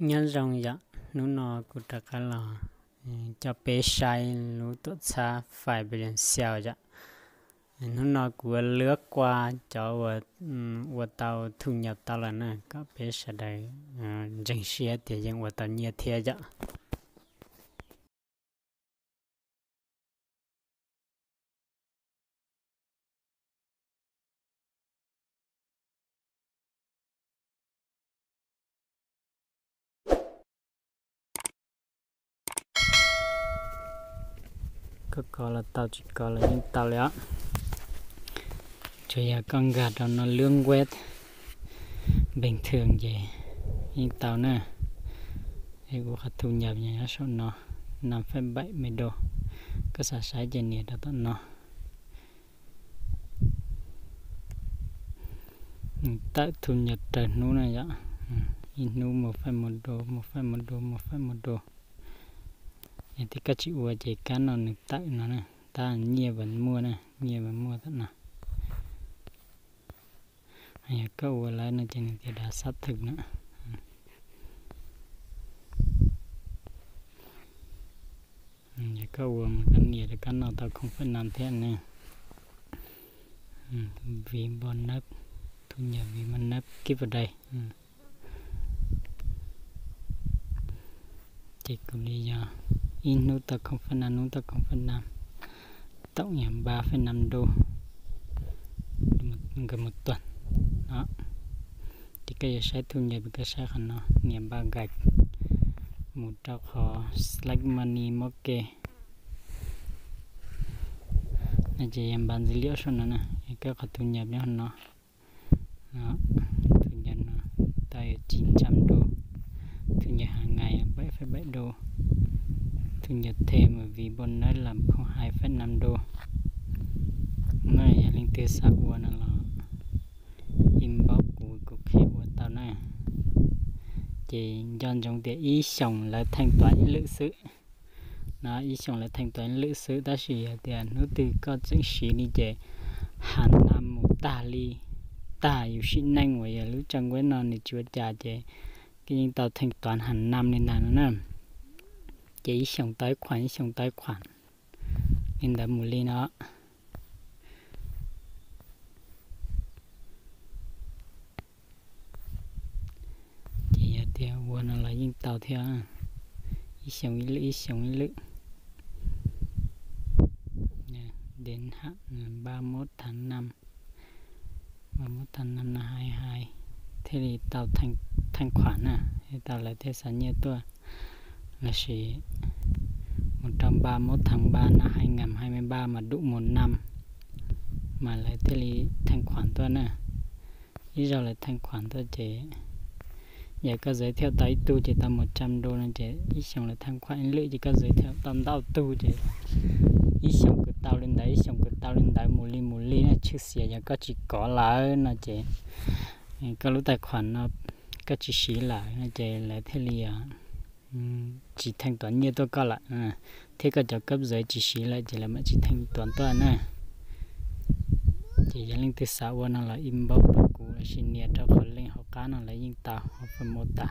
Nyob zoo yom, hnub no kuv rov qab los coj peb saib lub tuam txhab Fais Pes Lees Xyaus yom. Hnub no kuv ua lwab qua cov uas ua tau thu nyam tau lawm na, kom peb sawv daws ntseeg siab tias yeej ua tau nyiaj thiab yom. Koj kov los tau, tsis kov los yeej tau li os. Tsuas yog koj nkag rau no lwb web bình thường ces yeej tau na. Es kuv qhov thu nyam nyob saum no, năm phẩy bảy mươi đô. Koj xav saib ces nias rau tom no. Tawm thu nyam raws hnub na yom. Ib hnub một phẩy một đô, một phẩy một đô, một phẩy một đô. Yog tias koj tsis ua ces kab no nws tawm no na, tab nyiaj vas muaj na, nyiaj vas muaj tom no. Yog koj ua lawm no ces nws tias đã xác thực na. Yog koj ua mas koj nias rau kab no tau không phẩy năm thiab ne. Vì bonus, thu nhập vì bonus keep a day. Ces kuv li yog ib hnub tau không phẩy năm, hnub tau không phẩy năm, tổng yog ba phẩy năm đô. Nkawd mus tuaj no. Ces koj yuav saib thu nyam, koj saib qhov no, nias ba gais mus rau qhov Slack Money Market. No ces yog npas ntxiv liam saum no na, koj qhov thu nyam nyob no. Thu nhập no tau yog chín trăm đô, thu nhập hàng ngày bảy phẩy bảy đô, thu nhập thêm vì bonus là không hai phẩy năm đô. No yog leej twg xav ua no los inbox kuv, kuv qhia ua tau na. Ces nco ntsoov tias ib xyoos lawv thanh toán ib lwm xwb. No ib xyoos lawv thanh toán ib lwm xwb, tab sis yog tias hnub twg koj tseem siv li ces hàng năm mus tag li, tag yus sim neej uas yog lub trang web no nws tsis ua cas ces koj yeej tau thanh toán hàng năm li ntawd no na. Ces ib xyoos tau ib khoản, ib xyoos tau ib khoản li ntawd mus li no. Ces yog tias ua no los yeej tau thiab, ib xyoos ib lwm, ib xyoos ib lwm. Đến hạn ba mốt tháng năm, ba mốt tháng năm năm hai hai thiaj li tau thanh khoản na, thiaj tau lawv thiaj xa nyiaj tuaj. Lossis mus rau ba mốt tháng ba năm hai ngàn hai mươi ba mà đủ một năm mas lawv thiaj li thanh khoản tuaj na. Ib zaug lawv thanh khoản tuaj ces yog koj giới thiệu tau ib tug ces tau một trăm đô no ces ib xyoos lawv thanh khoản ib lwm ces koj giới thiệu tau ntau tug ces ib xyoos kws tau li ntawd, ib xyoos kws tau li ntawd mus li mus li na, tshwj xias yog koj tsis kov lawm no ces koj lub tài khoản no koj tsis siv lawm no ces lawv thiaj li tsis thanh toán nyiaj tuaj koj lawm, thiab koj cov cấp dưới tsis siv lawm ces lawv mam tsis thanh toán tuaj na. Ces yog leej twg xav ua no los inbox rau kuv lossis nias rau qhov link hauv qab no lawv yeej tau hauv phần mô tả.